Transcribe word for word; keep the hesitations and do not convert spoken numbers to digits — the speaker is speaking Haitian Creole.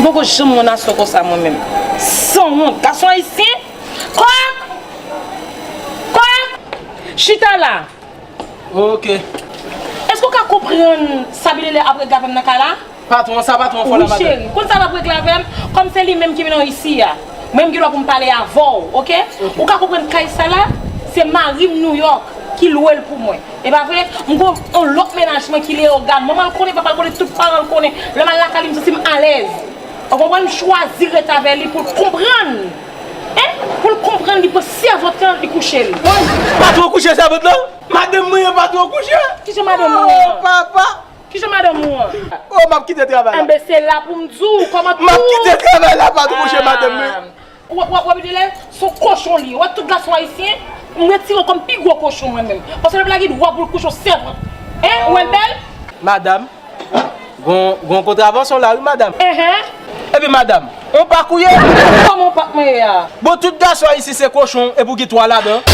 Poko janm wè Nasyon konsa mwen menm. Sanwont, gason ayisyen. Kòk! Kòk! Chita la. Ok. Èske w ka konprann sa Bilele ap regle avè m nan kay la? Patwon, sa patwon fè la, madanm. Wi, cheri. Konn sa l ap regle avè m? Kòm se li menm ki mennen w isi a, mwen m gen dwa pou m pale avè w, ok? Ok. Ou ka konprann kay sa la, se mari m Nouyòk ki lwe l pou mwen. E pa vre? M gon yon lòt mennaj mwen ki Leyogàn. Manman l konnen, papa l konnen, tout paran l konnen. Lè m al lakay li, m santi m alèz. Ou konprann? M chwazi ret avè li pou l konprann. Hein? Pou l konprann, li pran sèvant lan, li kouche l. Patwon kouche sèvant lan? Madanm mwen an patwon kouche? Kijan madanm mwen an? Oh, papa! Kijan madanm ou an? Oh, m ap kite travay la. Enben, se la pou m di w kòman tou. M ap kite travay la, patwon kouche madanm mwen. Ou wè, ou wè, ou wè, Bilele, se yon kochon li ye. Ou wè tout gason ayisyen, m retire w kòm pi gwo kochon mwen menm. Paske pèp la gen dwa pou l kouche yon sèvant. Hein? Ou wè l bèl? Madanm, gon, gon kontravansyon la wi, madanm. Enhen. Epi madanm, yon pak ou ye? Kòman yon pak mwen ye a? Bon, tout gason ayisyen se kochon, epi w gen twa ladan.